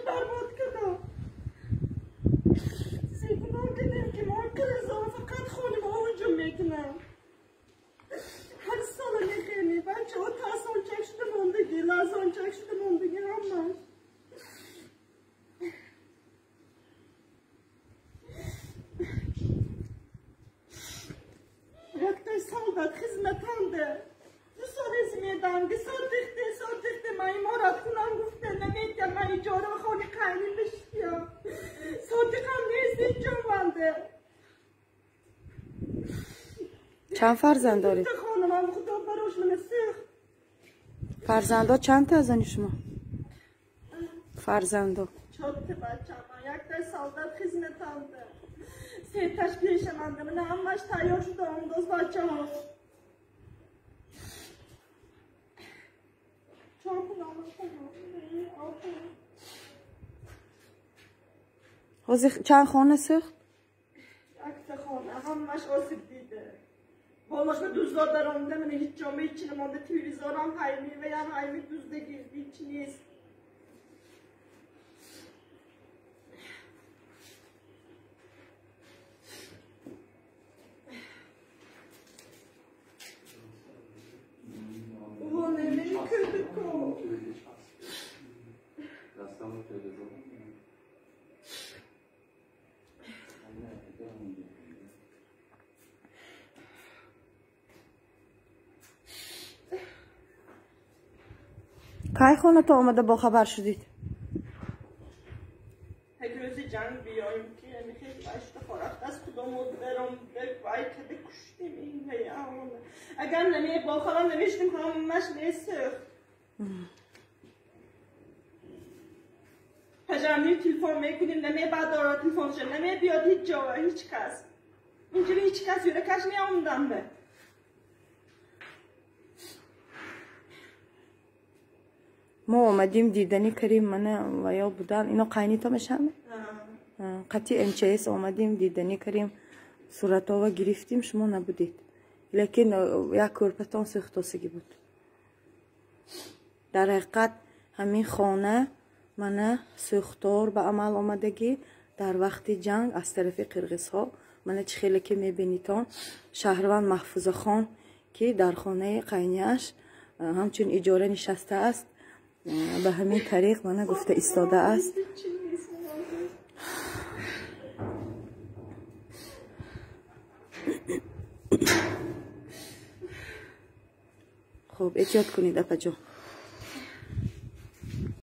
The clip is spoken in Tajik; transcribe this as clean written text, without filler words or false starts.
برباد کردم. زیگناه کردیم که ما قرضا فقط خانم ها اونجا میکنم. هر سال میخیمی بچه ها ترسانچک شده موندگی، لرزانچک شده موندگی همش. Яктай солдат хизматанде. Ду сол измеданги содихте содихте ма иморат хунам гуфте наметям ма иҷора хони қайним бишиям. Содиқам нест инҷо. Чанд фарзанд доред? Хонамам худо барош мана сӯхт. Фарзандо чанд та аз они шумо? Фарзандо? Чорта бачама, яктай солдат хизматанде. Сеташ пешаманда, мана ҳамаш тайёр шуда омдоз бачаҳо. Чор кунам. Ҳозир чанд хона сӯхт? Якта хона, ҳамаш осиб дида. Болошма дуздо даромда, мана ҳеҷ ҷома ҳеҷ намонда, телевизорам ҳайми ва ям ҳайми дуздаги ҳеҷ нест. Кай хонато омада бохабар шудид? Як рӯзи ҷанг биёем ки хеле башта хорафт аз худомо бером вай каде куштем ин ҳаяона. Агар наме бохабар намешудем ҳамаш месӯхт. Пажарни телефон мекунем наме бардора телефонша наме биёд ҳеҷ ҷо ҳеҷ кас. Инҷури ҳеҷ кас юракаш меомадам бе. Мо омадим диданӣ карим мана ва ё будан ино қайнито мешаванд? Қатъи МЧС омадим диданӣ карим суратова гирифтим шумо набудед. Лекин як кӯрпатон сӯхтосагӣ буд. Дар ҳақиқат ҳамин хона мана сӯхтор ба амал омадагӣ дар вақти ҷанг аз тарафи қирғизҳо мана чӣ хеле ки мебинитон шаҳрванд Маҳфузахон ки дар хонаи қайниаш ҳамчун иҷора нишастааст ба ҳамин тариқ мана гуфта истодааст. Хуб, эҳтиёт кунед апаҷон.